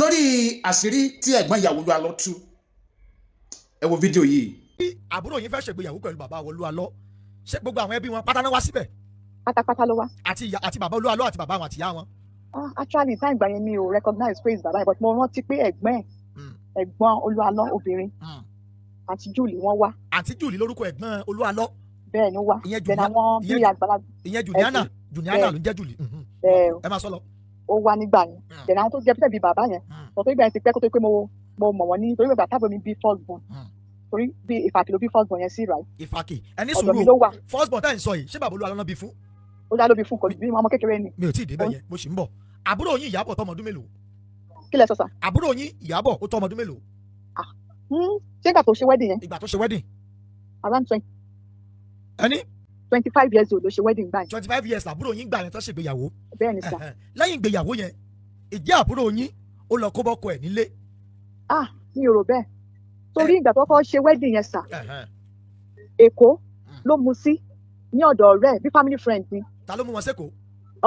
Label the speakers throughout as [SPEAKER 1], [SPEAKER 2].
[SPEAKER 1] Lórí àṣírí tí ẹ̀gbọ́n ìyàwó Olú Alọ́ tú, ẹ wo fídíò yìí.
[SPEAKER 2] Àbúrò yín fẹ́ ṣègbéyàwó pẹ̀lú bàbá Olú Alọ́. Ṣé gbogbo àwọn ẹbí wọn pátá náà wá síbẹ̀?
[SPEAKER 3] Pátápátá ló wá.
[SPEAKER 2] Àti ìyá àti bàbá Olú Alọ́ àti bàbá wọn àti ìyá wọn?
[SPEAKER 3] Ah, actually, time ìgbà yẹn mi ò recognize pé it's bàbá yẹn, but mo rántí pé ẹ̀gbọ́n ẹ̀, ẹ̀gbọ́n Olúalọ́ obìnrin, àti Julie, wọ́n wá.
[SPEAKER 2] Àǹtí Julie lórúkọ ẹ̀gbọ́n Olú Alọ́?
[SPEAKER 3] Bẹ́ẹ̀ ni, ó wá.
[SPEAKER 2] Ìyẹn
[SPEAKER 3] Then
[SPEAKER 2] Julia
[SPEAKER 3] àwọn bíi àgbàlagbà.
[SPEAKER 2] Ìyẹn Juliana. Juliana
[SPEAKER 3] Bẹ́ẹ̀.
[SPEAKER 2] ló ń jẹ́ Julie.
[SPEAKER 3] Ẹ̀.
[SPEAKER 2] Ẹ máa sọ lọ.
[SPEAKER 3] Ó wá nígbà yẹn. Then àwọn tó jẹ́ pé bíi bàbá yẹn, sọ pé ìgbà yẹn ti pẹ́ kó tó pé mo mọ̀ wọ́n ní, torí ìgbà tábìlì mi bí first born, torí bí Ìfàkì ló bí first born yẹn sí, right?
[SPEAKER 2] Ìfàkì ẹni
[SPEAKER 3] Ọ̀dọ̀ mi
[SPEAKER 2] sùúrù.
[SPEAKER 3] ló wà.
[SPEAKER 2] First born táyì ń sọ yìí, ṣé bàbá Olú Alọ́ náà bí fún?
[SPEAKER 3] Ó dá lóbi fún, kò bí ọmọ kékeré ni.
[SPEAKER 2] Mi ò tí ì débẹ̀ yẹn, mo sì ń bọ̀. Àbúrò yín Ìyábọ̀ tọmọ ọdún mélòó?
[SPEAKER 3] Kí lẹ sọ, sà?
[SPEAKER 2] Àbúrò yín Ìyábọ̀, ó tọmọ ọdún mélòó?
[SPEAKER 3] Ṣé ìgbà tó ṣe wedding yẹn?
[SPEAKER 2] Ìgbà tó ṣe wedding.
[SPEAKER 3] Around 20
[SPEAKER 2] Ẹni
[SPEAKER 3] 25 years old ló ṣe wedding gbà yẹn.
[SPEAKER 2] 25 years làbúrò yín gbà yẹn tó ṣègbéyàwó?
[SPEAKER 3] Bẹ́ẹ̀ ni, sà.
[SPEAKER 2] Ẹ̀hẹ̀n. Lẹ́yìn ìgbéyàwó yẹn, ìjẹ́ àbúrò yín ó lọ kó bọ́kọ ẹ̀ nílé?
[SPEAKER 3] Ah, mi ò rò bẹ́ẹ̀, torí ìgbà tó kọ́ ṣe wedding yẹn, sà, Èkó ló mu sí ní ọ̀dọ̀ ọ̀rẹ́ ẹ̀, bí family friend ni.
[SPEAKER 2] Ta ló mú wọn sẹ́kọ̀ọ́?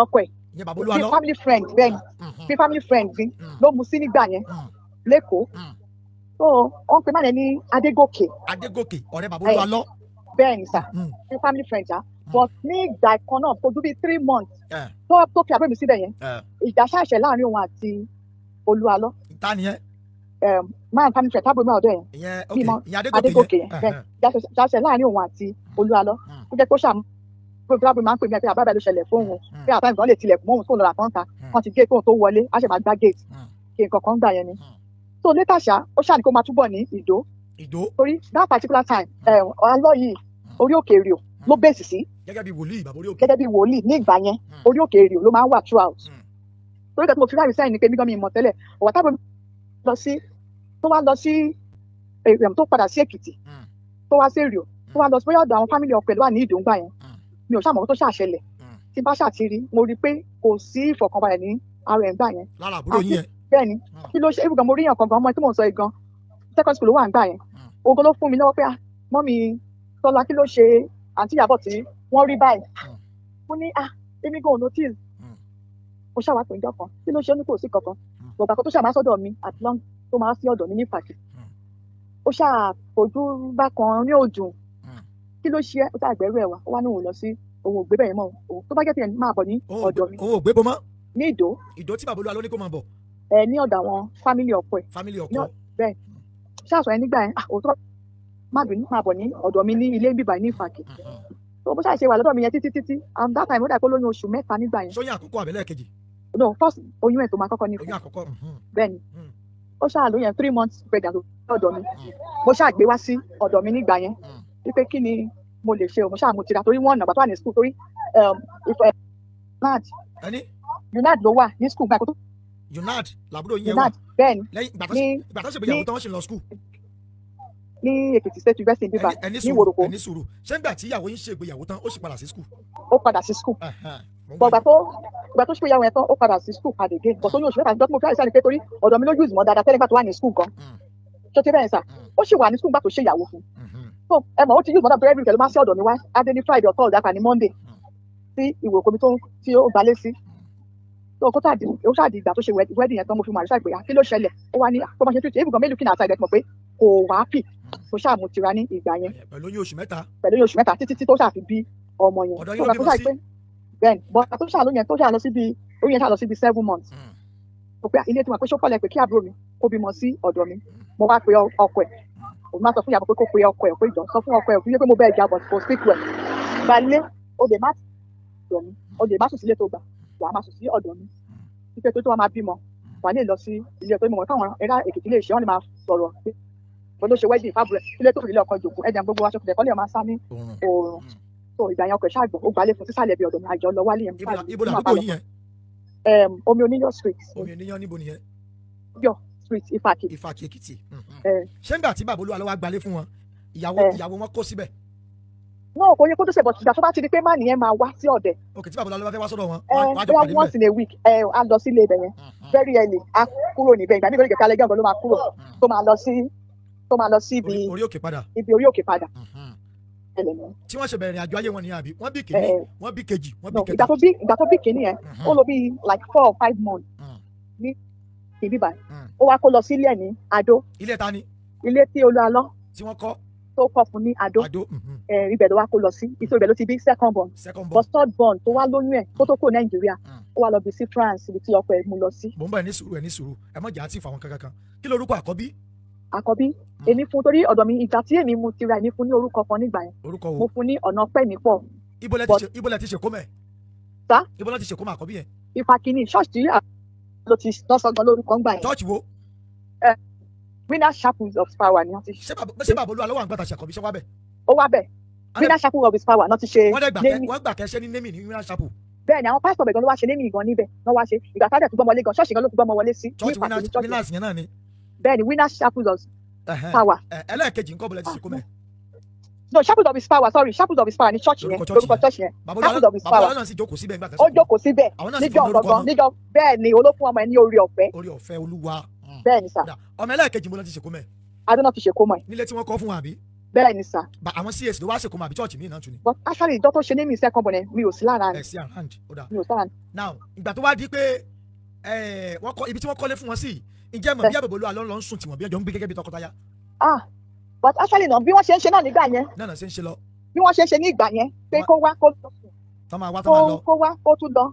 [SPEAKER 3] Ọkọ ẹ̀.
[SPEAKER 2] Ìyẹn bàbá
[SPEAKER 3] Bí
[SPEAKER 2] Olú Alọ́?
[SPEAKER 3] family friend, bẹ́ẹ̀ ni. Bí family friend ni ló mu sí nígbà yẹn lẹ́kọ̀ọ́. So wọ́n pe máa ní Adégòkè.
[SPEAKER 2] Adégòkè, ọ̀rẹ́ bàbá Olú Alọ́?
[SPEAKER 3] Bẹ́ẹ̀ ni, sà. Bí family friend ṣá, but ní ìgbà kan náà, kò ju bí 3 months tó fi àbúrò mi síbẹ̀ yẹn, ìjà ṣàṣẹ láàrin òun àti Olúalọ́.
[SPEAKER 2] Ta nìyẹn?
[SPEAKER 3] Man, family friend tábìlì mi ọ̀dọ̀ yẹn.
[SPEAKER 2] Ìyẹn, ok.
[SPEAKER 3] Mímọ́.
[SPEAKER 2] Ìyẹn Adégòkè.
[SPEAKER 3] Adégòkè yẹn, bẹ́ẹ̀. Ìjà ṣàṣẹ láàrin òun àti Olúalọ́. Ó jẹ́ kó ṣàmú pé máa ń pè mí pé àbábẹ́ ló ṣẹlẹ̀ fóun, pé àtàwọn ìgbọ́n lè tilẹ̀kùn mọ́ òun tó lọ́ra kan ta, wọ́n ti gé kóun tó wọlé, á ṣe máa gbá gate kí nǹkan kan gbà yẹn ni. So later ṣá, ó ṣáà ní kó máa túbọ̀ ní Ìdó.
[SPEAKER 2] Ìdó.
[SPEAKER 3] Torí that particular time, Alọ́ yìí, orí òkè Èrìò ló bèsì sí.
[SPEAKER 2] Gẹ́gẹ́ bí wòlíì bàbá orí òkè.
[SPEAKER 3] Gẹ́gẹ́ bí wòlíì ní ìgbà yẹn, orí òkè Èrìò ló máa ń wà throughout. Torí kẹ́tí mo fi ráàyè sẹ́yìn ni pé mígan mi mọ̀ tẹ́lẹ̀ ọ̀wá tábìlì lọ sí, tó wá lọ sí, tó padà sí Èkìtì, tó wá sí Èrìò, tó wá lọ sí bóyá ọ̀dọ̀ àwọn family ọkọ ẹ̀ ló wà ní Ìdó ńgbà yẹn. Mi ò ṣàmọ̀ tó ṣàṣẹlẹ̀. Tí bá ṣàtìrí, mo rí i pé kò sí ìfọ̀kànbalẹ̀ ní ara ẹ̀ ńgbà yẹn.
[SPEAKER 2] Lára àbúrò yín yẹn?
[SPEAKER 3] Bẹ́ẹ̀ ni. Kí ló ṣe ibùgàn? Mo rí yàn kan gan, ọmọ tí mò ń sọ yìí gan, second school ló wà ńgbà yẹn. Ogun ló fún mi lọ́wọ́ pé, "Ah, mummy Tọ́lá, kí ló ṣe àǹtí Ìyábọ̀ tí wọ́n rí báyìí?" Mo ní, "Ah, èmi gan ò notice." Mo ṣàwà pé ìjọ kan, kí ló ṣe? Ó ní kò sí kankan. Bọ̀gbà kan tó ṣàmá sọ́dọ̀ mi at long, tó máa sí ọ̀dọ̀ mi ní Ìfàkì, ó ṣáà fojú bákan ní òdùn. "Kí ló ṣe é?" Ó ṣàgbẹ́rù ẹ̀ wá, ó wá ní òun lọ sí, òun ò gbé bẹ́ẹ̀ mọ́ òun, tó bá jẹ́ tiẹ̀, máa bọ̀ ní ọ̀dọ̀ mi.
[SPEAKER 2] Òun ò gbé bo mọ́?
[SPEAKER 3] Ní Ìdó.
[SPEAKER 2] Ìdó tí bàbá Olú Alọ́ ní kó máa bọ̀?
[SPEAKER 3] Ẹ, ní ọ̀dọ̀ àwọn family ọkọ ẹ̀.
[SPEAKER 2] Family ọkọ.
[SPEAKER 3] Bẹ́ẹ̀ ṣáàsọ yẹn nígbà yẹn, ah, òun tó bá má bínú, máa bọ̀ ní ọ̀dọ̀ mi ní ilé bíbá ní Ìfàkì. Tó bó ṣáà ṣe wà lọ́dọ̀ mi yẹn títí títí, and that time, ó dà pé ó lóyún oṣù 3 nígbà yẹn.
[SPEAKER 2] Sóyún àkọ́kọ́ àbẹ̀lẹ̀ kejì?
[SPEAKER 3] No, first oyún ẹ̀ tó máa kọ́kọ́ ní fún.
[SPEAKER 2] Oyún àkọ́kọ́.
[SPEAKER 3] Bẹ́ẹ̀ ni. Ó ṣáà lóyún 3 months pregnant lọ́dọ̀ mi. Mo ṣáà gbé wá sí ọ̀dọ̀ mi nígbà yẹn wípé kí ni mo lè ṣe o. Mo ṣáà mo tira torí wọ́n nàgbà tó wà ní school, torí UNAD.
[SPEAKER 2] Ẹni?
[SPEAKER 3] UNAD ló wà ní school gbà kó tó.
[SPEAKER 2] UNAD làbúrò yín yẹn wà?
[SPEAKER 3] UNAD, bẹ́ẹ̀ ni.
[SPEAKER 2] Lẹ́yìn ìgbà tó
[SPEAKER 3] ní
[SPEAKER 2] ìgbà tó ṣègbéyàwó tán, wọ́n sì lọ school?
[SPEAKER 3] Ní Èkìtì State University bíbá
[SPEAKER 2] Ẹni
[SPEAKER 3] ní
[SPEAKER 2] sùúrù.
[SPEAKER 3] Ìwòròkó.
[SPEAKER 2] Ẹni sùúrù, ṣé ńgbà tí ìyàwó yín ṣègbéyàwó tán, ó sì padà sí school?
[SPEAKER 3] Ó padà sí school.
[SPEAKER 2] Mo ń
[SPEAKER 3] bọ̀
[SPEAKER 2] gbọ́.
[SPEAKER 3] Ìgbà tó ṣègbéyàwó yẹn tán, ó padà sí school padà again, but oyún oṣù 3 tó mo fi àìsàn ni pé torí ọ̀dọ̀ mi ló use mọ́ dáadáa tẹ́lẹ̀ nígbà tó wà ní school gan. Tó ti bẹ́ẹ̀ sà, ó sì wà ní school nígbà tó ṣe ìyàwó fún. So ẹ mọ̀, ó ti use mọ́ dáadáa torí every week ló máa ń sí ọ̀dọ̀ mi wá. Adé ní Friday or Thursday, àpà ní Monday sí Ìwòròkó mi tó tí ó gbalé sí. So kó tàdí ó ṣáàdì ìgbà tó ṣe wedding yẹn tán, mo fi mọ̀ àríṣà ìpè, kí ló ṣẹlẹ̀? Ó wá ní kó má ṣe treat even gan mélòó kí n àtàgbẹ̀ mọ̀ pé kò wá pì kò ṣáà mo tira ní ìgbà yẹn.
[SPEAKER 2] Pẹ̀lú oyún oṣù 3.
[SPEAKER 3] Pẹ̀lú oyún oṣù 3 títí tí tó ṣáà fi bí ọmọ yẹn.
[SPEAKER 2] Ọ̀dọ̀ yín
[SPEAKER 3] Tó
[SPEAKER 2] ló
[SPEAKER 3] gbà tó
[SPEAKER 2] bímọ
[SPEAKER 3] ṣáà
[SPEAKER 2] sí?
[SPEAKER 3] pé bẹ́ẹ̀ni, but tó ṣáà lóyún yẹn, tó ṣáà lọ síbi oyún yẹn ṣáà lọ síbi 7 months, mo pe ilé tí mo pé ṣókọ̀lẹ̀ pé kí àbúrò mi kó bímọ sí ọ̀dọ̀ mi. Mo wá pe ọkọ ẹ̀. Òun máa sọ fún ìyàwó pé kó pe ọkọ ẹ̀ pé, "Ìjọ, sọ fún ọkọ ẹ̀ pé mo bẹ́ẹ̀ jà, but kò speak well. Gbalé o, lè má ọ̀dọ̀ mi, o lè má sùn sílé tó gbà, wàá máa sùn sí ọ̀dọ̀ mi wípé tó wàá máa bímọ, wàá lè lọ sí ilé ọkọ." Ìmọ̀ káwọn ará Èkìtì lè ṣe, wọ́n lè máa sọ̀rọ̀ pé bó ló ṣe wedding fábùrẹ̀ ilé tó fi ilé ọkọ jòkó ẹ̀jẹ̀ gbogbo aṣọ kìlẹ̀ kọ́ lè máa sá ní
[SPEAKER 2] Oòrùn.
[SPEAKER 3] oòrùn. So ìgbà yẹn, ọkọ ẹ̀ ṣáàgbọ̀n, ó gbalé fún sísàlẹ̀ bí ọ̀dọ̀ mi, àjọ lọ wálé yẹn.
[SPEAKER 2] Ibo làdúgbò yín yẹn?
[SPEAKER 3] Omi Oníyọ̀ Street.
[SPEAKER 2] Omi Oníyàn, níbo nìyẹn?
[SPEAKER 3] Yọ Street, Ìfàkì.
[SPEAKER 2] Ìfàkì, Èkìtì.
[SPEAKER 3] Eh.
[SPEAKER 2] Ṣé ńgbà tí bàbá Olú Alọ́ wá gbalé fún wọn, ìyàwó
[SPEAKER 3] Eh.
[SPEAKER 2] ìyàwó wọn kó síbẹ̀?
[SPEAKER 3] Náà kò yẹ kó tó ṣe, but ìgbà tó bá ti di pé má nìyẹn máa wá sí ọ̀dẹ̀.
[SPEAKER 2] Ok, tí bàbá Olú Alọ́ bá fẹ́ wá sọ́dọ̀ wọn,
[SPEAKER 3] ẹ
[SPEAKER 2] wọ́n á jọ
[SPEAKER 3] bóyá
[SPEAKER 2] pàdé
[SPEAKER 3] once
[SPEAKER 2] níbẹ̀.
[SPEAKER 3] in a week, ẹ á lọ sílé ibẹ̀ yẹn very early, á kúrò níbẹ̀. Ìgbà nígbà kẹ̀kẹ́ alẹ́ gángan ló máa kúrò, tó máa lọ sí ibi
[SPEAKER 2] Orí òkè padà.
[SPEAKER 3] Ibi orí òkè padà. Ẹlẹ̀ ní.
[SPEAKER 2] Tí wọ́n ṣe bẹ̀rẹ̀ ìrìn àjò ayé wọn nìyẹn, àbí wọ́n bí kìíní,
[SPEAKER 3] Eh.
[SPEAKER 2] wọ́n bí kejì, wọ́n bí
[SPEAKER 3] No,
[SPEAKER 2] kẹta?
[SPEAKER 3] ìgbà tó bí kìíní yẹn, ó lò bí like 4 or 5 months ní ibi báyìí. Ó wá kó lọ sílé ẹ̀ ní Adó.
[SPEAKER 2] Ilé ta ni?
[SPEAKER 3] Ilé tí Olúalọ́
[SPEAKER 2] tí wọ́n kọ́
[SPEAKER 3] tó kọ́ fún ní Adó.
[SPEAKER 2] Adó.
[SPEAKER 3] Ibẹ̀ ló wá kó lọ sí ìtò, ibẹ̀ ló ti bí second born.
[SPEAKER 2] Second
[SPEAKER 3] But
[SPEAKER 2] born.
[SPEAKER 3] third born tó wá lóyún ẹ̀ kó tó kó Nàìjíríà, ó wá lọ bí sí France, ibi tí ọkọ ẹ̀ mú lọ sí.
[SPEAKER 2] Mò ń bọ̀, ẹ ní sùúrù, ẹ ní sùúrù, ẹ má jà á tì fún àwọn kankan kan. Kí lorúkọ àkọ́bí?
[SPEAKER 3] Àkọ́bí, èmi fún, torí ọ̀dọ̀ mi, ìgbà tí èmi mu tira, èmi fún ní orúkọ kan nígbà yẹn.
[SPEAKER 2] Orúkọ wo?
[SPEAKER 3] Mo fún ní ọ̀nà pẹ́ mi pọ̀.
[SPEAKER 2] Ibo lẹ ti ṣe, ibo lẹ ti ṣe kómẹ?
[SPEAKER 3] Sá?
[SPEAKER 2] Ibo lẹ ti ṣe kómẹ àkọ́bí yẹn?
[SPEAKER 3] Ìfàkìní ṣọ́ọ̀ṣì tí ló ti lọ́sọ̀gbọ́n lórúkọ ńgbà yẹn.
[SPEAKER 2] Church wo?
[SPEAKER 3] Winner Chapels of Power ni wọ́n ti.
[SPEAKER 2] Ṣé bàbá Olúwa lọ́wọ́ àgbàtà ṣàkọ́bí, ṣé wá bẹ̀?
[SPEAKER 3] Ó wá bẹ̀. Winner Chapel of His Power náà ti ṣe
[SPEAKER 2] Wọ́n dẹ̀ gbà kẹ́
[SPEAKER 3] naming.
[SPEAKER 2] Wọ́n gbà kẹ́ ṣẹ́ ní naming ní Winner Chapel?
[SPEAKER 3] Bẹ́ẹ̀ ni, àwọn pásítọ̀ bẹ̀ gan ló wá ṣe naming gan níbẹ̀. Wọ́n wá ṣe ìgbà tá a dẹ̀ tún gbọ́mọ lé gan, ṣọ́ọ̀ṣì gan ló tún gbọ́mọ wọlé sí ní
[SPEAKER 2] Church
[SPEAKER 3] Ìfàkìní
[SPEAKER 2] Winners
[SPEAKER 3] church.
[SPEAKER 2] Winners yẹn náà ni?
[SPEAKER 3] Bẹ́ẹ̀ ni, Winner Chapels of Power.
[SPEAKER 2] Ẹlẹ́ẹ̀kejì ńkọ́, bọ́lá ti ṣe kómẹ?
[SPEAKER 3] No, Chapels of His Power, sorry, Chapels of His Power ní church yẹn.
[SPEAKER 2] Lórúkọ church
[SPEAKER 3] Lórúkọ
[SPEAKER 2] yẹn.
[SPEAKER 3] church yẹn.
[SPEAKER 2] Bàbá
[SPEAKER 3] Chapels
[SPEAKER 2] Olúwa
[SPEAKER 3] of His
[SPEAKER 2] bàbá
[SPEAKER 3] Power.
[SPEAKER 2] Olúwa náà sì jókòó síbẹ̀ nígbà
[SPEAKER 3] Ó
[SPEAKER 2] tẹ́sán?
[SPEAKER 3] jókòó síbẹ̀
[SPEAKER 2] Àwọn náà sì
[SPEAKER 3] níjọ́
[SPEAKER 2] fún lórúkọ
[SPEAKER 3] gangan
[SPEAKER 2] ọmọ?
[SPEAKER 3] níjọ́. Bẹ́ẹ̀ ni, olófún ọmọ ẹ̀ ní orí ọ̀fẹ́.
[SPEAKER 2] Orí ọ̀fẹ́ Olúwa.
[SPEAKER 3] Bẹ́ẹ̀ ni sà.
[SPEAKER 2] Dà, ọmọ ẹlẹ́ẹ̀kejì, mo lọ ti ṣe kómẹ?
[SPEAKER 3] Adó náà ti ṣe kómọ ẹ̀.
[SPEAKER 2] Nílé tí wọ́n kọ́ fún wa, àbí?
[SPEAKER 3] Bẹ́ẹ̀ ni sà.
[SPEAKER 2] Ba àwọn CAC ló wá ṣe kómọ, àbí church míì náà tún ni?
[SPEAKER 3] But actually, ìjọ tó ṣe ní mi second born yẹn, mi ò sí lára
[SPEAKER 2] Ẹ̀
[SPEAKER 3] rẹ̀.
[SPEAKER 2] sí around, ó dà.
[SPEAKER 3] Mi ò sí lára rẹ̀.
[SPEAKER 2] Now, ìgbà tó wá di pé wọ́n kọ́ ibi tí wọ́n kọ́lé fún wọn sí, ǹjẹ́ mọ̀ bí àbẹ̀bọ̀ Olúwa ló ń sùn tiwọn, bí ẹjọ́ ń gbé gẹ́gẹ́ bí tọkọtaya?
[SPEAKER 3] Ah, but actually náà, bí wọ́n ṣe ń ṣe náà nígbà yẹn,
[SPEAKER 2] náà náà ṣe ń ṣe lọ.
[SPEAKER 3] Bí wọ́n ṣe ń ṣe ní ìgbà yẹn pé kó wá, kó lọ sùn,
[SPEAKER 2] tọ́ máa wá, tọ́ máa
[SPEAKER 3] kó
[SPEAKER 2] lọ.
[SPEAKER 3] Kó wá, kó tún lọ.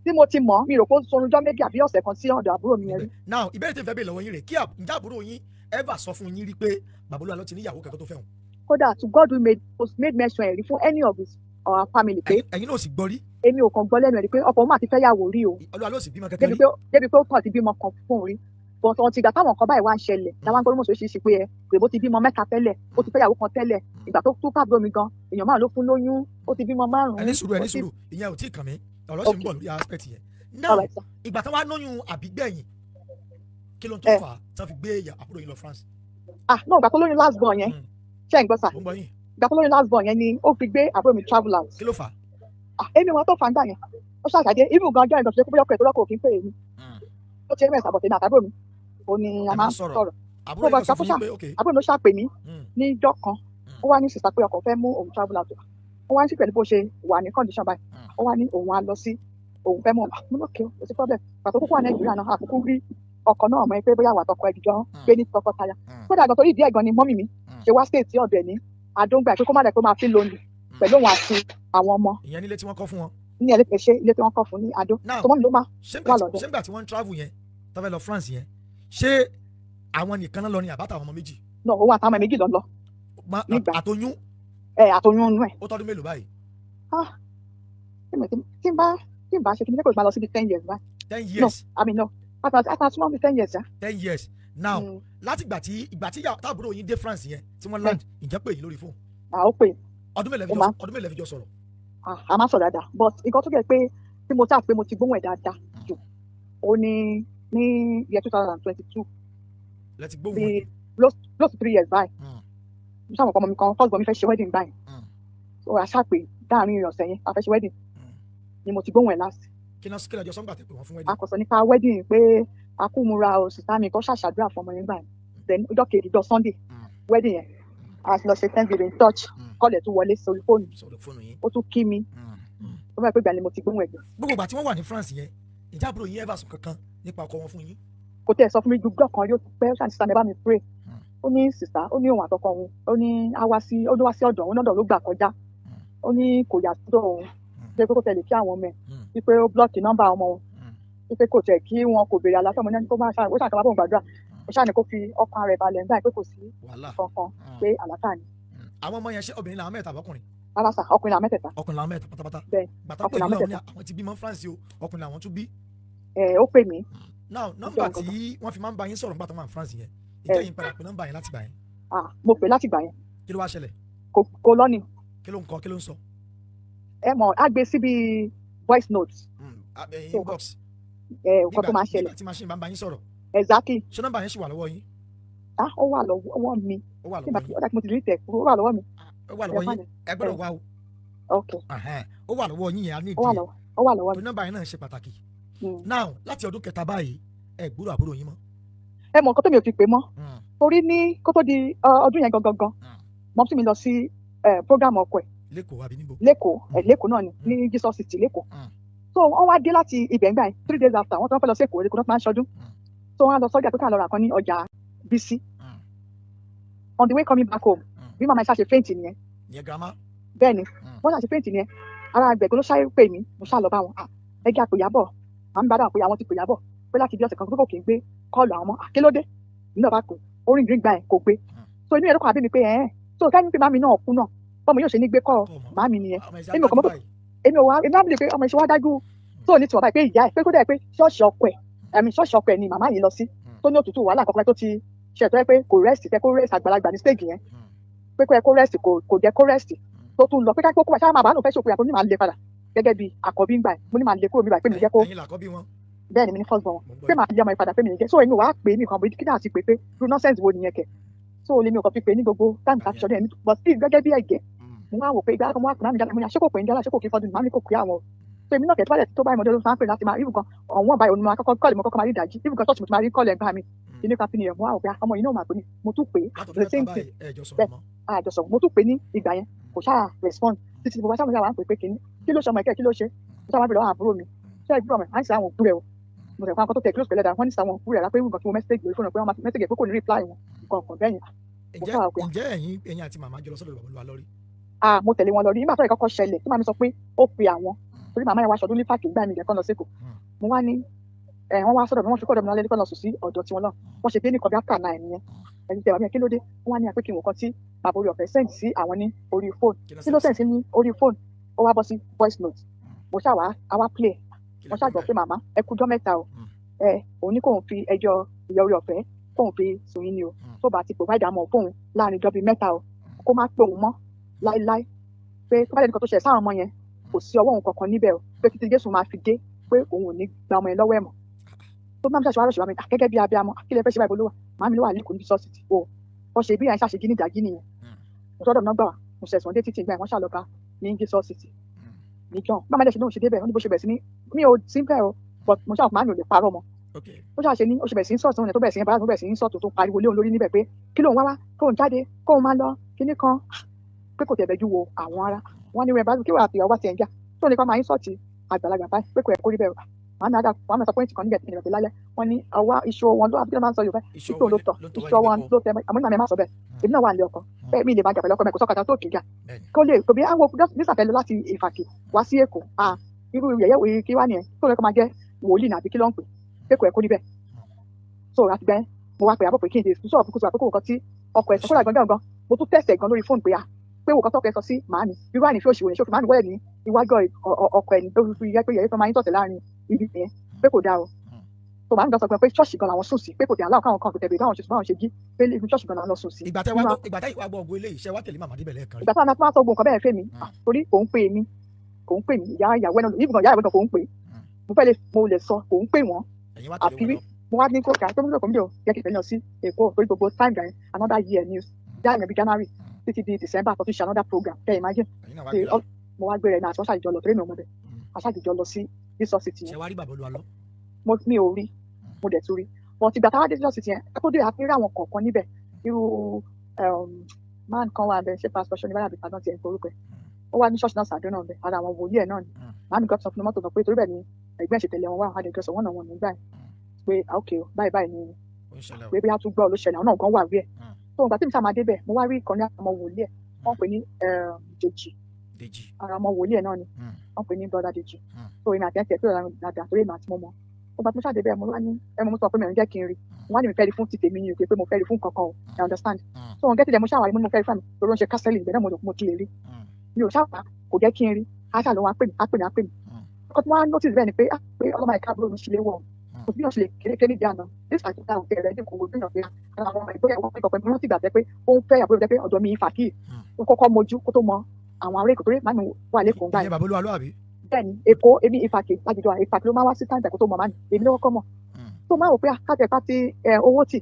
[SPEAKER 3] Tí mo ti mọ̀, mi rò pé ó sorunjọ́ 2 àbí ọ̀sẹ̀ kan sí ọ̀dọ̀ àbúrò mi yẹn rí.
[SPEAKER 2] Now, ìbéèrè tí n fẹ́ bèèrè lọ́wọ́ yín rè kí ǹjẹ́ àbúrò yín ever sọ fún yín rí pé bàbá Olúwa ló ti níyàwó kankan tó fẹ́ wọn?
[SPEAKER 3] Kódà, to God who made made mention ẹ̀ rí fún any of his or our family pé
[SPEAKER 2] Ẹ̀yin náà sì gbọ́ rí?
[SPEAKER 3] Èmi ò kàn gbọ́ lẹ́nu ẹ̀ rí pé ọkọ òun mà ti fẹ́ yàwó rí o.
[SPEAKER 2] Olúwa ló sì bímọ kankan
[SPEAKER 3] Débi
[SPEAKER 2] rí?
[SPEAKER 3] pé, débi pé ó kàn ti bímọ kan fún òun rí, but ọ̀n ti ìgbà táwọn nǹkan báyìí wá ń ṣẹlẹ̀ làwọn gbọ́dọ̀ mọ̀ oríṣiríṣi pé ẹ pé bó ti bímọ mẹ́ta tẹ́lẹ̀, ó ti fẹ́ yàwó kan tẹ́lẹ̀, ìgbà tó tún káàbọ̀ mi gan, èèyàn márùn ló fún lóyún, ó ti bímọ márùn-ún.
[SPEAKER 2] Ẹ ní sùúrù, ẹ ní
[SPEAKER 3] ó ti-
[SPEAKER 2] sùúrù, ìyẹn ò tí ì kàn mí, ọ̀rọ̀ sì ń bọ̀ lórí aspect yẹn now.
[SPEAKER 3] All right, sir.
[SPEAKER 2] Ìgbà tó wá lóyún àbígbẹ̀yìn, kí ló ń tó fà á tí wọ́n fi gbé àbúrò yín lọ France?
[SPEAKER 3] Ah no, ìgbà tó lóyún last born yẹn, ṣé ẹ̀ ń gbọ́ sà?
[SPEAKER 2] Mo ń gbọ́ yín.
[SPEAKER 3] Ìgbà tó lóyún last born yẹn ni ó fi gbé àbúrò mi travel out.
[SPEAKER 2] Kí ló fà á?
[SPEAKER 3] Ah, èmi wọn tó fà ń gbà yẹn, ó ṣàṣàdé irú gan ọjọ́ ìgbà tó ṣe kó bóyá ọkọ ẹ̀ tó lọ́kọ̀ òfin pè é mi, ó ti ms àbọ̀tẹ̀ ní àtàbúrò mi, ó ní a
[SPEAKER 2] Ẹ
[SPEAKER 3] máa
[SPEAKER 2] máa
[SPEAKER 3] ń
[SPEAKER 2] ń sọ̀rọ̀.
[SPEAKER 3] sọ̀rọ̀.
[SPEAKER 2] Àbúrò
[SPEAKER 3] Mo
[SPEAKER 2] yín
[SPEAKER 3] bá
[SPEAKER 2] kan sọ fún yín
[SPEAKER 3] ṣàkóso
[SPEAKER 2] pé ok.
[SPEAKER 3] Àbúrò mi ló ṣàpè mí níjọ́ kan. Ó wá ní sister pé ọkọ fẹ́ mú òun travel out. Ó wá ní sí pẹ̀lú bó ṣe wà ní condition báyìí, ó wá ní òun á lọ sí, òun fẹ́ mú òun. Mo ní okay, kò sí problem. Pàtó kókó wà Nàìjíríà náà, àkókò rí ọkọ náà mọ̀ ẹ́ pé bóyá wà tọkọ ẹ̀ jọ gbé ní tọkọtaya. Kódà gan, torí ìdí ẹ̀ gan ni mummy mi ṣe wá state ọ̀dọ̀ ẹ̀ ní Adóńgbà, pé kó má dẹ̀ pé ó máa fi lonely pẹ̀lú òun àti àwọn ọmọ.
[SPEAKER 2] Ìyẹn nílé tí wọ́n kọ́ fún wọn?
[SPEAKER 3] Ní ẹlẹ́pẹ̀ṣẹ́ ilé tí wọ́n kọ́ fún ní Adó.
[SPEAKER 2] Now,
[SPEAKER 3] tó mummy ló máa
[SPEAKER 2] ṣé
[SPEAKER 3] wà lọ́dọ̀.
[SPEAKER 2] Ṣé ńgbà tí wọ́n ń travel yẹn, tó fẹ́ lọ France yẹn, ṣé àwọn nìkan náà lọ ní àbáta àwọn ọmọ méjì?
[SPEAKER 3] No, òun àtàwọn ọmọ méjì lọ lọ. Nígbà.
[SPEAKER 2] Àtọyún?
[SPEAKER 3] Ẹ, àtọyún inú ẹ̀.
[SPEAKER 2] Ó tọ́dún mélòó báyìí?
[SPEAKER 3] Ah, tí n bá ṣe kí n kò máa lọ síbi 10 years báyìí.
[SPEAKER 2] 10
[SPEAKER 3] No.
[SPEAKER 2] years?
[SPEAKER 3] I mean, no, àtàtúmọ̀ bí 10 years ya.
[SPEAKER 2] 10 years now. Láti ìgbà tí ìgbà tí táàbúrò yín dé France yẹn, tí wọ́n land, ǹjẹ́ pè yín lórí fóònù?
[SPEAKER 3] À, ó pè.
[SPEAKER 2] Ọdún mélòó lẹ fi
[SPEAKER 3] Ó
[SPEAKER 2] jọ
[SPEAKER 3] máa.
[SPEAKER 2] Ọdún mélòó lẹ fi jọ sọ̀rọ̀?
[SPEAKER 3] Ah, a máa sọ̀rọ̀ dáadáa, but nǹkan tó kẹ́ pé tí mo sáà pé mo ti gbóhùn ẹ̀ dáadáa jù, ó ní ní year 2022.
[SPEAKER 2] Lẹ ti gbóhùn
[SPEAKER 3] Bí
[SPEAKER 2] wọn?
[SPEAKER 3] close to 3 years báyìí. Mo sáà mọ̀ pé ọmọ mi kan, first born mi, fẹ́ ṣe wedding báyìí. So a ṣáà pé láàrin ọ̀sẹ̀ yẹn a fẹ́ ṣe wedding ni mo ti gbóhùn ẹ̀ last.
[SPEAKER 2] Kí náà, kí lẹ́jọ́ sọ́ngbà tẹ̀ pé wọ́n fún
[SPEAKER 3] A
[SPEAKER 2] wedding?
[SPEAKER 3] kò sọ nípa wedding pé a kú múra o, sister mi kọ́ ṣàṣàdúrà fún ọmọ yẹn gbà yẹn. Then ọjọ́ kejì, ọjọ́ Sunday wedding yẹn, a lọ ṣe thanksgiving church. Call ẹ̀ tún wọlé sórí fóònù.
[SPEAKER 2] Sọ̀rọ̀ fóònù yín.
[SPEAKER 3] Ó tún kí mi. Ó fẹ́ pé ìgbà ni mo ti gbóhùn ẹ̀ gbé.
[SPEAKER 2] Gbogbo ìgbà tí wọ́n wà ní France yẹn, ìjà àbúrò yín ever sọ kankan nípa ọkọ wọn fún yín?
[SPEAKER 3] Kò tẹ́ ẹ sọ fún mi gbogbo kan yóò pẹ́. Ó ṣàní, "Sister mi, ẹ bá mi pray." Ó ní sister, ó ní òun àtọkọ òun, ó ní á wá sí, ó ní wá sí ọ̀dọ̀ òun lọ́dọ̀ ló gbà kọjá. Ó ní kò yà sọ́dọ̀ òun pé kó tẹ̀lé kí àwọn ọmọ ẹ̀, wípé ó block nọ́mbà ọmọ òun, wípé kò tẹ̀ kí wọn, kò béèrè àlàáfíà ọmọ náà, kó máa ṣáà, ó ṣàkàbà bóun gbàdúrà. Ó ṣáà ní kó fi ọkàn rẹ̀ balẹ̀ nígbà pé kò sí
[SPEAKER 2] Wàhálà.
[SPEAKER 3] kankan, pé àlàáfíà ni.
[SPEAKER 2] Àwọn ọmọ yẹn, ṣé obìnrin làwọn mẹ́ta àbọ́kùnrin?
[SPEAKER 3] Rárá sà, ọkùnrin làwọn mẹ́tẹ̀ẹ̀ta.
[SPEAKER 2] Ọkùnrin làwọn mẹ́ta pátápátá?
[SPEAKER 3] Bẹ́ẹ̀,
[SPEAKER 2] Gbàtà pé
[SPEAKER 3] ọkùnrin
[SPEAKER 2] ìlú
[SPEAKER 3] làwọn
[SPEAKER 2] àwọn ní àwọn ti bímọ France o, ọkùnrin làwọn tún bí.
[SPEAKER 3] Ẹ, ó pè mí.
[SPEAKER 2] Now, nọ́mbà
[SPEAKER 3] nǹkan
[SPEAKER 2] tí wọ́n fi máa ń bá yín sọ̀rọ̀ nígbà tó wà ní France yẹn, ìjẹ́ yín padà pé nọ́mbà yẹn láti gbà yẹn?
[SPEAKER 3] Ah, mo pè láti gbà yẹn.
[SPEAKER 2] Kí ló wá ṣẹlẹ̀?
[SPEAKER 3] Kò lọ́ni.
[SPEAKER 2] Kí ló ń kọ, kí ló ń sọ?
[SPEAKER 3] Ẹ mọ̀, á gbé síbi voice note.
[SPEAKER 2] Inbox.
[SPEAKER 3] Ẹ, nǹkan tó máa ń ṣẹlẹ̀.
[SPEAKER 2] Nígbà tí machine bá ń bá yín sọ̀rọ̀.
[SPEAKER 3] Exactly.
[SPEAKER 2] Ṣé nọ́mbà yẹn ṣì wà lọ́wọ́ yín?
[SPEAKER 3] Ah, ó wà lọ́wọ́ mi.
[SPEAKER 2] Ó wà
[SPEAKER 3] Tí n bá
[SPEAKER 2] lọ́wọ́
[SPEAKER 3] ti
[SPEAKER 2] yín?
[SPEAKER 3] Ó dà kí mo ti delete ẹ̀ kúrò, ó wà lọ́wọ́ mi.
[SPEAKER 2] Ó wà lọ́wọ́
[SPEAKER 3] Ẹ
[SPEAKER 2] yín.
[SPEAKER 3] fine.
[SPEAKER 2] Ẹ gbọ́dọ̀ wá o.
[SPEAKER 3] Ok.
[SPEAKER 2] Ẹhẹ́n, ó wà lọ́wọ́ yín yẹn, a ní
[SPEAKER 3] Ó wà
[SPEAKER 2] ìdí ẹ̀.
[SPEAKER 3] lọ́wọ́, ó wà lọ́wọ́
[SPEAKER 2] Tó
[SPEAKER 3] mi.
[SPEAKER 2] nọ́mbà yẹn náà ṣe pàtàkì. Now, láti ọdún kẹta báyìí, ẹ gbúrò àbúrò yín mọ́?
[SPEAKER 3] Ẹ mọ̀ nǹkan tó mi ò fi pè mọ́, torí ní kó tó di ọdún yẹn gangan gan, mumsy mi lọ sí program ọkọ ẹ̀.
[SPEAKER 2] Lẹ́kọ̀ọ́ àbí níbo?
[SPEAKER 3] Lẹ́kọ̀ọ́ ẹ̀, lẹ́kọ̀ọ́ náà ni, ní Jesus City lẹ́kọ̀ọ́. So wọ́n wá dé láti ibẹ̀ ńgbà yẹn, 3 days after, wọ́n tó fẹ́ lọ sí Èkó, Èkó náà ti máa ń ṣọdún. So wọ́n á lọ sọ́jà pé ká lọ rà kan ní ọjà Bísí. On the way coming back home, bí màmá ṣáà ṣe faint nìyẹn.
[SPEAKER 2] Ìyẹn grandma.
[SPEAKER 3] Bẹ́ẹ̀ ni, wọ́n ṣáà ṣe faint nìyẹn. Ara àgbẹ̀gbọ́n ló ṣáré pè mí, mo ṣáà lọ bá wọn. Ah, ẹgbẹ́ àpòyábọ̀, màmí bá dáhùn pé àwọn ti pòyábọ̀ pé láti bí ọ̀sẹ̀ kan pé kò kì í gbé call àwọn mọ́. Ah, kí ló dé? Èmi náà bá pè, orin green gbà ẹ̀ kò gbé. So inú ẹ̀rọ kan àbí mi pé ẹ̀ẹ́n, so ká ní pé màmí náà kú náà, bọ́mọ yóò ṣe ní gbé call màmí nìyẹn. Èmi ò kàn mọ́ pé èmi ò wá, èmi á bìlì pé ọmọ ìṣe wá dájú tó ní tiwọn báyìí pé ìyá ẹ̀ pé kó dẹ̀ pé ṣọ́ọ̀ṣì ọkọ ẹ̀, ẹ̀mí ṣọ́ọ̀ṣì ọkọ ẹ̀ ni màmá yìí lọ sí, tó ní òtútù wàhálà kankan tó ti ṣètò ẹ pé kò rest, tẹ kó rest àgbàlagbà ní stage yẹn, pé kó yẹ kó rest, kò jẹ́ kó rest, tó tún lọ pé ká kó wá sáà máa bá lóun fẹ́ ṣòkò yàtọ̀ ní màá lè padà gẹ́gẹ́ bí àkọ́bí ń gbà ẹ̀, mo ní màá lè kúrò mi báyìí pé mi jẹ́ kó.
[SPEAKER 2] Ẹ̀yin làkọ́bí wọn.
[SPEAKER 3] Bẹ́ẹ̀ ni, mi ní first born wọn, pé màá lé ọmọ ìpadà pé mi jẹ́. So èmi wàá pè é mi kan kí náà ti pè pé irú nonsense wo nìyẹn kẹ̀. So lèmi ò kàn fi pè é ní gbogbo time tá a fi ṣọdún yẹn, but still gẹ́gẹ́ bí ẹ̀gẹ́, mo wá wò pé ìgbà kan mo wá pè mámi jáde, mo ní àṣekò pè ń jálá, àṣekò kí fọdún màmí kò pé àwọn. So èmi náà kẹ̀ tó bá dẹ̀ tó báyìí mọ́jọ́ ló máa ń pè láti máa even gan ọ̀wọ́n báyìí òun máa kọ́kọ́ call, mo kọ́kọ́ máa rí ìdájí, even gan ṣọ́ọ̀ṣì mo ti máa rí call ẹ̀gbọ́n mi inú kan fi nìyẹn. Mo wá wò pé ọmọ yìí náà máa pè mí, mo tún pè é the same thing bẹ́ẹ̀ àjọsọ. Mo tún pè ní ìgbà yẹn, kò ṣáà respond títí mo bá sábà wà ń pè pé kìíní kí ló ṣe ọmọ ẹ̀kẹ́, kí ló ṣe. Mo sábà bẹ̀rẹ̀ lọ́wọ́ àbúrò mi, ṣé ẹ̀gbọ́n mi à ń ṣe àwọn òkú rẹ̀ o, mo tẹ̀ fún akọ́ tó tẹ̀ close pẹ̀lẹ́ dáa, wọ́n ní sàwọn òkú rẹ̀ rápẹ́ nǹkan tí mo message lórí fóònù pé wọ́n máa message pé kò ní reply wọn nǹkan kan bẹ́yìn. Mo sábà pé.
[SPEAKER 2] Ǹjẹ́ ẹ̀yin àti màmá jọ lọ sọ́dọ̀ bàbá Olúwa lórí?
[SPEAKER 3] Ah, mo tẹ̀lé wọn lọ rí. Nígbà tó yẹ kọ́kọ́ ṣẹlẹ̀ tí màmí sọ pé ó pe àwọn, torí màmá yẹn wá ṣọdún ní páàkì gbà mí ìjẹ́kọ́ lọ sí Èkó, mo wá ní ẹ wọ́n wá sọ́dọ̀ mi, wọ́n fi kọ́dọ̀ mi lálẹ́ kọ́ lọ sùn sí ọ̀dọ̀ tiwọn náà. Wọ́n ṣe dé ní kọ̀bí after 9 nìyẹn. Ẹni tẹ̀ wá mi, kí ló dé? Wọ́n wá ní àpé kí n wò kan tí bàbá orí ọ̀fẹ́ send sí àwọn ní orí fóònù. Kí ló send sí ní orí fóònù? Ó wá bọ́ sí voice note. Mo ṣàwá àwa play, mo ṣàgbọ́ pé màmá ẹ kújọ́ mẹ́ta o, ẹ òun ní kóun fi ẹjọ́ ìyá orí ọ̀fẹ́ kóun fi sùn yín ni o, tó bá ti provide àmọ́ fóun láàrin ìjọba mẹ́ta o, kó má pè òun mọ́ láíláí, pé tó bá lẹ́nu kan tó ṣẹlẹ̀ sáwọn ọmọ yẹn, kò sí ọwọ́ òun kankan níbẹ̀ o, pé títí Jésù máa fi dé, pé òun ò ní gba ọmọ yẹn lọ́wọ́ ẹ̀ mọ́. Tó máa ń ṣàṣewárò ṣèwà mi gẹ́gẹ́ bí abiyamọ, kí lè fẹ́ ṣe báyìí? Bolówà màmí ló wà lẹ́kọ̀ọ́ ní sọ́ọ̀sì o, wọ́n ṣe bí yẹn ṣàṣe gíní ìdájí nìyẹn. Mo sọ́dọ̀ náà gbà wá, mo ṣẹ̀sùn dé títí ìgbà yẹn, wọ́n ṣàlọ́ba ní Jesus City ní John. Bá máa dẹ̀ ṣe lóun ṣe débẹ̀, wọ́n ní bó ṣe bẹ̀rẹ̀ sí ní, mi ò sí bẹ́ẹ̀ o, but mo ṣàwọn màmí ò lè parọ́ mọ́. Ó ṣàṣe ní ó ṣe bẹ̀rẹ̀ sí ní sọ̀tún tó bẹ̀rẹ̀ sí ní bá tó bẹ̀rẹ̀ sí ní sọ̀tún tó pariwo léun lórí níbẹ̀ pé kí lóun wá wá, kóun jáde, kóun máa lọ kíní kan, pé kò tẹ̀bẹ̀jú wo àwọn ará wọn ní rẹ̀ bá kí wàá fìyàwó wá tiẹ̀ ń jà tó ní kó máa ń sọ̀tì àgbàlagbà báyìí, pé kò yẹ kó rí bẹ́ẹ̀. Màmí àdá màmí sọ point kan níbẹ̀ tí ìrìnàjò lálẹ́, wọ́n ní ọwọ́ iṣu wọn ló àbíkí ló máa ń sọ Yorùbá iṣu ló tọ̀ iṣu wọn ló tẹ àmọ́ ní màmí má sọ bẹ́ẹ̀. Èmi náà wà ní ọkọ bẹ́ẹ̀, mi lè máa jà pẹ̀lú ọkọ mi, kò sọ́kàtà tó kì í jà kó lè kò bí àwọn nísàfẹ́ lọ láti Ìfàkì wá sí Èkó. Irú yẹ̀yẹ́ òye kí wá nìyẹn tó lè kọ́ máa jẹ́ wòlíì nàbí kí ló ń pè pé kò yẹ kó rí bẹ́ẹ̀. So àti gbẹ́ mo wá pè àbọ̀ pé kí n lè sọ̀rọ̀ fún kùsùn àpé kò kàn tí ọkọ ẹ̀ sọ kódà gangan gan, mo tún tẹ̀sẹ̀ gan lórí fóònù pé a pé wò kan tọkọ ẹ sọ sí màámi, irú ànífẹ́ òṣìwò ní ṣòfin màámi wọlé ní iwájú ọkọ ẹni tó fi yẹ pé yẹ fẹ́ máa ń tọ̀sẹ̀ láàrin ibi yẹn pé kò dáa o. Tó màámi gan sọ pé ṣọ́ọ̀ṣì gan làwọn sùn sí, pé kò tẹ̀ aláwọ̀ káwọn kan kò tẹ̀lé báwọn ṣe sùn báwọn ṣe jí pé ibi ṣọ́ọ̀ṣì gan làwọn lọ sùn sí.
[SPEAKER 2] Ìgbà tẹ́ wá gbọ́ ògo eléyìí, ṣe wá tẹ̀lé màmá débẹ̀ lẹ́ẹ̀kan rí?
[SPEAKER 3] Ìgbà táwọn máa sọ gbogbo nǹkan bẹ́ẹ̀ fẹ́ mi, torí kò ń pè mí, kò ń pè mí, ìyá ìyàwó ẹ̀ náà ìbùkún ìyá ìyàwó gan kò ń pè, mo fẹ́ lè mo lè sọ kò ń pè wọ́n. Àfi mo wá ní kó kà tó ń lọ kò ń jọ yẹ kí n tẹ̀lé lọ sí Èkó, torí gbogbo time gbà yẹn another year news jáde bí January títí di December tó tún ṣe another program kẹ́ imagine. Mo wá gbé rẹ̀ náà àti wọ́n ṣàjọ lọ torí mi ò mọ̀ bẹ́ẹ̀, aṣáàjìjọ lọ sí Jesus City yẹn.
[SPEAKER 2] Ṣé wàá rí bàbá Olúwa lọ?
[SPEAKER 3] Mo mi ò rí, mo dẹ̀ tún rí, but ìgbà táwa dé Jesus City yẹn kó dé àti rí àwọn kọ̀ọ̀kan níbẹ̀, irú man kan wà bẹ́ẹ̀, ṣé pastor ṣọ́ni báyà bí pàdán tiẹ̀ ń forúkọ ẹ̀, ó wà ní ṣọ́ọ̀ṣì náà sàdó náà bẹ́ẹ̀, ara àwọn wòlíì ẹ̀ náà ni. Màámi gọ́ sọ fún mọ́tò kan pé torí bẹ́ẹ̀ ni ẹ̀gbẹ́ ẹ̀ ṣe tẹ̀lé wọn wá, àdèjọ sọ wọ́n náà wọn nígbà yẹn pé ok báyìí báyìí ni pé bí a tún gbọ́ ló ṣẹlẹ̀, àwọn náà gan wà rí ẹ̀. Tó ìgbà tí mi sá máa débẹ̀, mo wá rí ìkan ní àwọn ọmọ wòlíì ẹ̀, wọ́n pè ní Dèjì, ara ọmọ wòlíì ẹ̀ náà ni wọ́n pè ní brother Dèjì. So èmi àti ẹ̀ tiẹ̀ pé ọ̀rọ̀ dáadáa torí èmi àti mo mọ̀ ó bá tí mo ṣàdé bẹ́ẹ̀, mo wá ní ẹ mo sọ pé mi ò ní jẹ́ kí n rí, mo wá ní mi fẹ́ rí fún ti tèmi ní òkè pé mo fẹ́ rí fún kankan o, I understand. So òun gẹ́tì dẹ̀ mo ṣàwárí, mo ní mo fẹ́ rí fún mi torí ó ń ṣe kásẹ́lì ìgbẹ́ náà, mo ti lè rí, mi ò ṣàwá kò jẹ́ kí n rí, aṣá ló wá pè mí á pè mí á pè mí. Ọkọ tí wọ́n á notice bẹ́ẹ̀ ni pé pé ọlọ́mọ ẹ̀ka àbúrò mi ṣe lé wọ̀, kò sí bí wọ́n ṣe lè kékeré níbi àná this particular hotel rẹ̀ ní kò wo bí wọ́n fi ara àwọn ọmọ ìgbéyàwó wọn kọ̀ pé mo rántí ìgbà tẹ́ pé ó ń fẹ́ àbúrò tẹ́ pé ọ̀dọ̀ mi Ìfàkì ó kọ́kọ́ mojú kó tó mọ àwọn ará Èkó torí màmí wà lẹ́kọ̀ọ́ gbà
[SPEAKER 2] yẹn. Bàbá Olúwa ló àbí?
[SPEAKER 3] Bẹ́ẹ̀ni, Èkó èmi Ìfàkì lájújọ Ìfàkì ló máa wá sí táǹtà kó tó mọ màmí, èmi ló kọ́kọ́ mọ̀. Tó máa wò pé kájẹ pa ti owó tì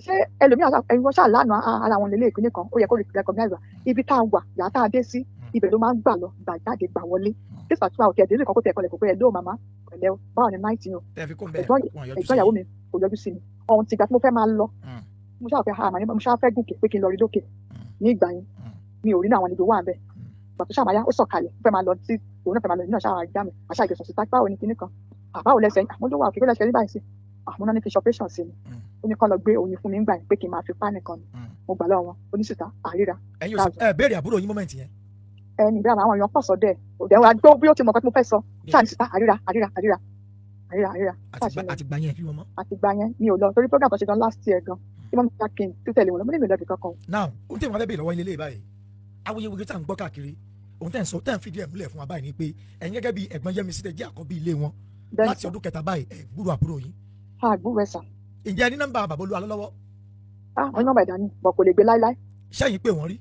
[SPEAKER 3] ṣé ẹlòmíràn ẹ̀yin wọn ṣáà lánàá ara wọn lélẹ̀ ìpínlẹ̀ kan ó yẹ kó recognize wa ibi tá a wà yàrá tá a dé sí ibẹ̀ ló máa ń gbà lọ gbà jáde gbà wọlé. This particular hotel délé kan kó tẹ̀ kọlẹ̀ kó pé ẹ̀ ló màmá pẹ̀lẹ́ o, báwo ni náìtì o, ẹ̀gbọ́n ìyàwó mi kò yọjú sí mi ọ̀hún tìgbà tí mo fẹ́ máa lọ. Mo ṣáà fẹ́ ha àmà ní mo ṣáà fẹ́ gùnkè pé kí n lọ rí lókè ní ìgbà yẹn, mi ò rí náà àwọn àlejò wà ń bẹ̀. Ìgbà tó ṣàmáyá ó sọ̀kalẹ̀ ó fẹ́ máa lọ sí òun náà fẹ́ máa lọ nínú ṣáà já mi àṣà ìgbésọ̀ sí báwo ni kinní kan àbáwo lẹ́sẹ̀ àmọ́ ló wà òkè lẹ́sẹ̀ ní báyìí sí Àwọn náà ní kí n ṣe operation sí mi. Ó ní kán lọ gbé oyin fún mi ńgbà yẹn pé kí n máa fi pa nìkan ni. Mo gbà lọ́wọ́ wọn, oníṣìṣà àríra.
[SPEAKER 2] Ẹ̀yin ò sì ẹ béèrè àbúrò yín moment yẹn?
[SPEAKER 3] Ẹni ìbí àwọn èèyàn pọ̀ sọ́dẹ̀ òdẹ̀ wa tó bí ó ti mọ̀ nǹkan tí mo fẹ́ sọ ṣáà ní sísá àríra àríra àríra àríra àríra.
[SPEAKER 2] Àti gbà yẹn fi wọn mọ́.
[SPEAKER 3] Àti gbà yẹn mi ò lọ, torí program tó ṣe gan last year gan tí wọ́n mi kí n tó tẹ̀lé wọn lọ, mo ní mi ò lọ ibì kankan.
[SPEAKER 2] Now, ohun tí wọn fẹ́ béèrè lọ́wọ́ ilé báyìí, awuyewuye tá à ń gbọ́ káàkiri, ohun tẹ́ ń sọ, tẹ́ ń fìdí ẹ̀ múlẹ̀ fún wa báyìí ni pé ẹ̀yin gẹ́gẹ́ bí ẹ̀gbọ́n Yẹ́misí tẹ́ jẹ́ àkọ́bí ilé wọn, láti ọdún kẹta báyìí, ẹ̀ gbúrò àbúrò yín?
[SPEAKER 3] Àgbúrò ẹ̀ sà.
[SPEAKER 2] Ǹjẹ́ ẹ ní nọ́mbà bàbá Olúwa lọ́wọ́?
[SPEAKER 3] Ah, wọ́n ní nọ́mbà ìdání bọ̀, kò lè gbé láíláí.
[SPEAKER 2] Ṣẹ́yìn pé wọ́n rí?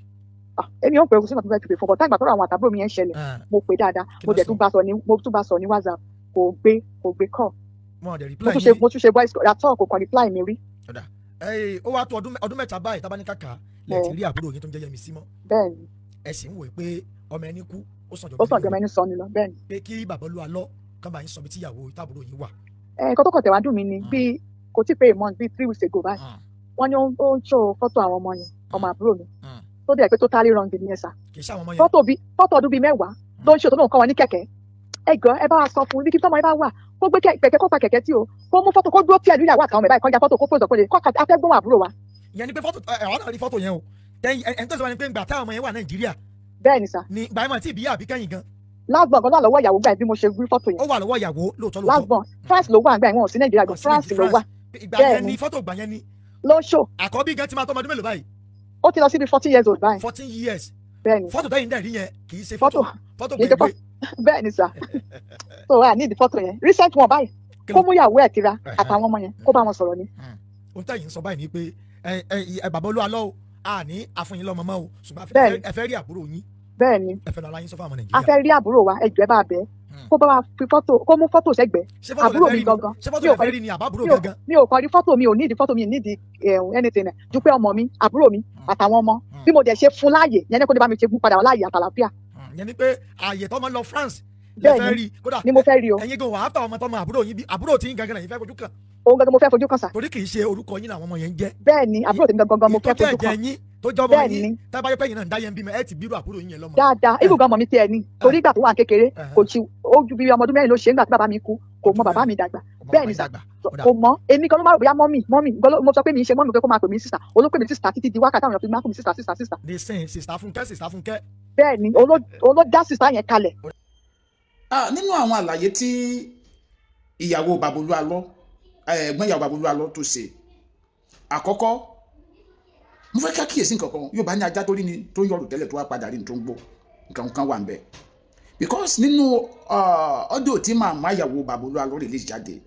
[SPEAKER 3] Ah, èmi ò pè é, kò sí nǹkan tó fẹ́ fi pè fún bọ̀. Tágbà tọ́rọ̀ àwọn àtàbúrò mi yẹn ṣẹlẹ̀, mo pè dáadáa, mo dẹ̀ tún bá sọ ní, mo tún bá sọ ní WhatsApp, kò gbé, kò gbé call.
[SPEAKER 2] Wọn ò dẹ̀ reply
[SPEAKER 3] Mo tún ṣe
[SPEAKER 2] yín?
[SPEAKER 3] Mo tún ṣe voice call àtọ́, kò kàn reply mi rí.
[SPEAKER 2] Ọ̀dà, ó wá tó ọdún 3 báyìí tábánikàkà lẹ̀ ti rí àbúrò yín tó ń jẹ́ Yẹ́misí mọ́.
[SPEAKER 3] Bẹ́ẹ̀ni.
[SPEAKER 2] Ẹ sì ń wòye pé ọmọ ẹni kú, ó sàn jọ
[SPEAKER 3] Ó sàn jọmọ ẹni sọ ni lọ, bẹ́ẹ̀ni.
[SPEAKER 2] Pé kí bàbá Olúwa lọ kán bá yín sọ bí tíyàwó táàbúrò yín wà.
[SPEAKER 3] Ẹ nǹkan tó kàn tẹ̀ wá dùn mí ni, bí kò tí pé a month, bíi 3 weeks ago báyìí, wọ́n ní ó ń show fọ́tò àwọn ọmọ yẹn, ọmọ àbúrò mi, tó dẹ̀ pé totally wrong nìyẹn sà.
[SPEAKER 2] Kì í ṣe àwọn ọmọ yẹn.
[SPEAKER 3] Fọ́tò bíi fọ́tò ọdún bíi 10 ló ń ṣe, tó náà kọ́ wọn ní kẹ̀kẹ́. Ẹ gbọ́, ẹ bá wa sọ fún ibi kí tọ́mọ ẹ bá wà, kó gbé kẹ̀kẹ́, kó pa kẹ̀kẹ́ tí o, kó mú fọ́tò, kó dúró tí ẹ̀lú ìyàwó àtàwọn ọmọ ẹ̀ báyìí, kọjá fọ́tò, kó pòsò, kó lè kọ́ afẹ́gbọ́n àbúrò wa.
[SPEAKER 2] Ìyẹn ni pé fọ́tò ẹ ọ̀nà rí fọ́tò yẹn o, tẹ́yìn ẹ̀ ń tọ́sí wa ni pé ńgbà táwọn ọmọ yẹn wà Nàìjíríà.
[SPEAKER 3] Bẹ́ẹ̀ ni sà.
[SPEAKER 2] Ni ìgbà yẹn mà tí ìbí àbí kẹ́yìn gan.
[SPEAKER 3] Last born gan ló wà lọ́wọ́ ìyàwó gbà bí mo ṣe rí fọ́tò yẹn.
[SPEAKER 2] Ó wà lọ́wọ́ ìyàwó lóòótọ́ lóòótọ́.
[SPEAKER 3] Last born, France ló wà gbà yẹn, wọn ò sí Nàìjíríà gan, France ló wà.
[SPEAKER 2] Ìgbà yẹn ni fọ́tò ìgbà yẹn ni.
[SPEAKER 3] Ló ń ṣò.
[SPEAKER 2] Àkọ́bí gan ti máa tó ọmọ ọdún mélòó báyìí?
[SPEAKER 3] Ó ti lọ síbi 14 years old báyìí.
[SPEAKER 2] 14 years.
[SPEAKER 3] Bẹ́ẹ̀ ni.
[SPEAKER 2] Fọ́tò tẹ́yìn dẹ̀ rí yẹn kì í ṣe fọ́tò fọ́tò
[SPEAKER 3] Kì í ṣe.
[SPEAKER 2] gbẹ̀gbẹ̀.
[SPEAKER 3] Bẹ́ẹ̀ ni sà, so I need fọ́tò yẹn, recent one báyìí, kó mú ìyàwó ẹ̀ tira àtàwọn ọmọ yẹn, kó bá wọn sọ̀rọ̀ ni.
[SPEAKER 2] Ohun tẹ́yìn ń sọ báyìí ni pé ẹ ẹ ẹ bàbá Olúwa lọ́wọ́ a ní àfúnyín lọ́mọ mọ́ o, ṣùgbọ́n ẹ fẹ́ rí àbúrò yín.
[SPEAKER 3] Bẹ́ẹ̀ ni.
[SPEAKER 2] Ẹ fẹ́ lọ ara yín sọ fún àwọn
[SPEAKER 3] A
[SPEAKER 2] Nàìjíríà.
[SPEAKER 3] fẹ́ rí àbúrò wa, ẹ jọ̀ọ́, ẹ bá bẹ̀ ẹ́, kó bá wa fi fọ́tò, kó mú fọ́tò sẹ́gbẹ̀ẹ́ àbúrò mi gangan.
[SPEAKER 2] Ṣé fọ́tò lẹ fẹ́ rí ni àbábúrò gangan?
[SPEAKER 3] Mi ò kàn rí fọ́tò, mi ò nídìí fọ́tò, mi ò nídìí anything ju pé ọmọ mi, àbúrò mi àtàwọn ọmọ bí mo dẹ̀ ṣe fún láàyè yẹn ní kó dé bá mi ṣe fún padà wá láàyè àtàlàfíà.
[SPEAKER 2] Yẹn ni pé ààyè tó máa ń lọ France lẹ fẹ́ rí kódà.
[SPEAKER 3] Ni mo fẹ́ rí o.
[SPEAKER 2] Ẹ̀yin gan wàá fà ọmọ tọmọ àbúrò yín, bí àbúrò tí yín gangan lẹ́yìn fẹ́ fojú kàn.
[SPEAKER 3] Òun gangan mo fẹ́ fojú kàn sà.
[SPEAKER 2] Torí kì í ṣe orúkọ yín làwọn ọmọ yẹn ń jẹ́.
[SPEAKER 3] Bẹ́ẹ̀ ni, àbúrò tèmi gangan mo fẹ́
[SPEAKER 2] tó
[SPEAKER 3] fojú
[SPEAKER 2] jẹ́
[SPEAKER 3] kàn.
[SPEAKER 2] ẹ̀jẹ̀ yín, tó jọ́ ọmọ yín, tábàyẹ pé yín náà ń dá yẹn bímọ, ẹ ti bírú àbúrò yín yẹn lọ́mọ.
[SPEAKER 3] Dáadáa, ibùgbọ́n ọmọ mi tiẹ̀ ni, torí ìgbà tó wà kékeré, kò tí ó ju bí ọmọ ọdún 4 ló ṣe nígbà tí bàbá mi kú, kò mọ bàbá mi dàgbà. Bẹ́ẹ̀ ni sà, kò mọ èmi gan ló máa rò bóyá mummy mummy mo sọ pé mi ń ṣe mummy, pé kó máa pè mí sister, olópè mi sister títí di wákàtí àwọn èèyàn fi máa pè mí sister, sister, sister.
[SPEAKER 2] The same sister Fúnkẹ́, sister Fúnkẹ́.
[SPEAKER 3] Bẹ́ẹ̀ ni, olódá sister yẹn kalẹ̀.
[SPEAKER 1] Nínú àwọn àlàyé tí ìyàwó bàbá Olúalọ́, ẹ̀gbọ́n ìyàwó bàbá Olúalọ́ tó ṣe, àkọ́kọ́ mo fẹ́ ká kíyèsí nǹkan kan. Yóò bá ní ajá tó rí ni tó ń yọrù tẹ́lẹ̀, tó wá padà rí ni tó ń gbó, nǹkan kan wà ń bẹ̀, because nínú audio tí màmá ìyàwó bàbá Olúalọ́ release jáde,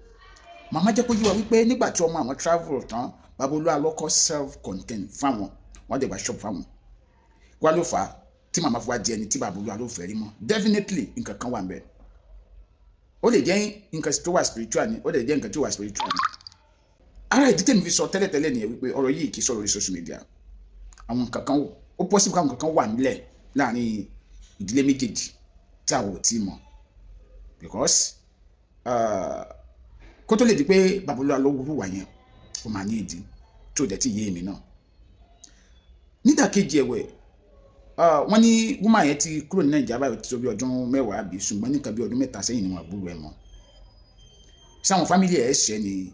[SPEAKER 1] màmá jẹ́ kó yé wa wípé nígbà tí ọmọ àwọn travel tán, bàbá Olúalọ́ kọ́ self contained fáwọn, wọ́n dẹ̀ gba shop fáwọn. Wá ló fà á tí màmá fi wá di ẹni tí bàbá Olúalọ́ fẹ́ rí mọ́? Definitely nǹkan kan wà ń bẹ̀. Ó lè jẹ́ nǹkan tó wà spiritual ni, ó lè jẹ́ nǹkan tó wà spiritual ni. Ara ìdí tèmi fi sọ tẹ́lẹ̀tẹ́lẹ̀ nìyẹn wípé ọ̀rọ̀ yìí kì í sọ̀rọ̀ orí social media. Àwọn nǹkan kan, ó possible káwọn nǹkan kan wà nílẹ̀ láàrin ìdílé méjèèjì tí àwọn ò tí ì mọ̀, because kó tó lè di pé bàbá Olúwa ló wúrú wà yẹn, ó máa ní ìdí tí ò dẹ̀ tí yé èmi náà. Nídàkejì ẹ̀wẹ̀, wọ́n ní woman yẹn ti kúrò ní Nàìjíríà báyìí, ó ti tó bí ọdún 10 àbí, ṣùgbọ́n nìkan bí ọdún 3 sẹ́yìn ni wọ́n àbúrò ẹ̀ mọ́. Sáwọn family ẹ̀ ṣẹ́ ni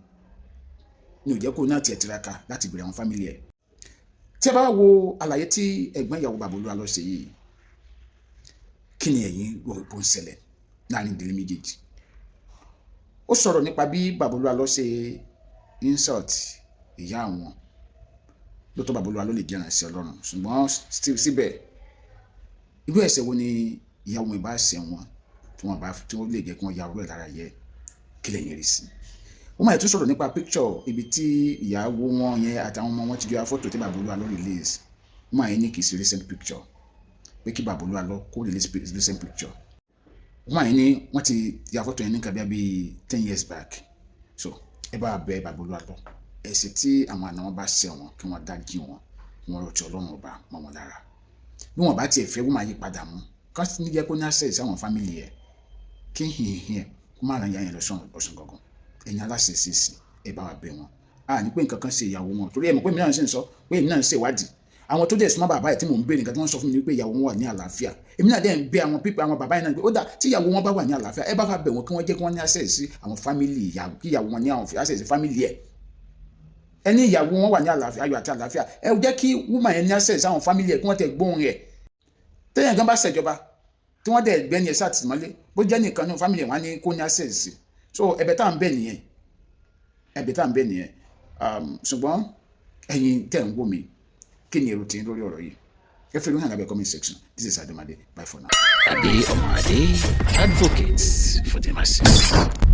[SPEAKER 1] ní ò jẹ́ kó náà tiẹ̀ tiraka láti bèrè àwọn family ẹ̀. Tí ẹ bá wo àlàyé tí ẹ̀gbọ́n ìyàwó bàbá Olúwa lọ ṣe yìí, kí ni ẹ̀yin rò pé ó ń ṣẹlẹ̀ láàrin ìdílé méjèèjì? Ó sọ̀rọ̀ nípa bí bàbá Olúwa lọ ṣe insult ìyá àwọn. Lóòótọ́, bàbá Olúwa ló lè jẹ́ ìránṣẹ́ Ọlọ́run, ṣùgbọ́n síbẹ̀, irú ẹ̀ṣẹ̀ wo ni ìyá wọn ìbá ṣẹ̀ wọn tí wọ́n bá tí wọ́n lè jẹ́ kí wọ́n ya orú ẹ̀ lára yẹ? Kí lẹ́yìn rí sí? Wọ́n máa tún sọ̀rọ̀ nípa picture ibi tí ìyàwó wọn yẹn àtàwọn ọmọ wọn ti jọ ya fọ́tò tí bàbá Olúwa lọ release. Wọ́n máa ní kì í ṣe recent picture, pé kí bàbá Olúwa lọ kó release recent picture. Wọ́n máa ní wọ́n ti ya fọ́tò yẹn ní nǹkan bíi 10 years back. So ẹ bá bẹ bàbá Olúwa lọ, ẹ̀ṣẹ̀ tí àwọn àna wọn bá ṣẹ̀ wọn, kí wọ́n dájú wọn, kí wọ́n rọ̀tí Ọlọ́run ọba mọ́ wọn lára. Bí wọn bá tiẹ̀ fẹ́, wọ́n máa yí padà mú kí wọ́n ní jẹ́ kó ní access sáwọn family ẹ̀, kí hìhìn ẹ̀ kó má ràn yá yẹn lọ ọ̀sán gangan. Ẹ̀yin aláṣẹ ṣèṣì, ẹ bá wa bẹ̀ wọ́n. A ní pé nǹkan kan ṣe ìyàwó wọn, torí ẹ mọ̀ pé èmi náà ṣe ń sọ pé èmi náà ń ṣèwádìí. Àwọn tó dẹ̀ súnmọ́ bàbá yìí tí mò ń béèrè, nǹkan tí wọ́n sọ fún mi ni pé ìyàwó wọn wà ní àlàáfíà. Èmi náà dẹ̀ ń bẹ̀ àwọn pípẹ́ àwọn bàbá yìí náà pé ó dà, tí ìyàwó wọn bá wà ní àlàáfíà, ẹ bá fà bẹ̀ wọ́n kí wọ́n jẹ́ kí wọ́n ní access sí àwọn family ìyàwó, kí ìyàwó wọn ní àwọn access sí family ẹ̀. Ẹni ìyàwó wọn wà ní àlàáfíà, ayọ̀ àti àlàáfíà, ẹ jẹ́ kí woman yẹn ní access àwọn family ẹ̀, kí wọ́n tẹ̀ gbóhùn rẹ̀. Tẹ́yìn kan bá ṣèjọba tí wọ́n dẹ̀ gbẹ́ni ẹ̀ sàtìmọ́lé, bó jẹ́ nìkan ní family ẹ̀, wọ́n á ní kó ní access sí. So ẹ̀bẹ̀ tá à ń bẹ̀ nìyẹn, ẹ̀bẹ̀ tá à ń bẹ̀ nìyẹn. Ṣùgbọ́n ẹ̀yin tẹ̀ ń wò mí, kí ni èrò tí lórí ọ̀rọ̀ yìí? Ẹ fi lóhùn lábẹ́ comment section. This is Ademade, bye for now.
[SPEAKER 4] Ade Omade, advocates for the masses.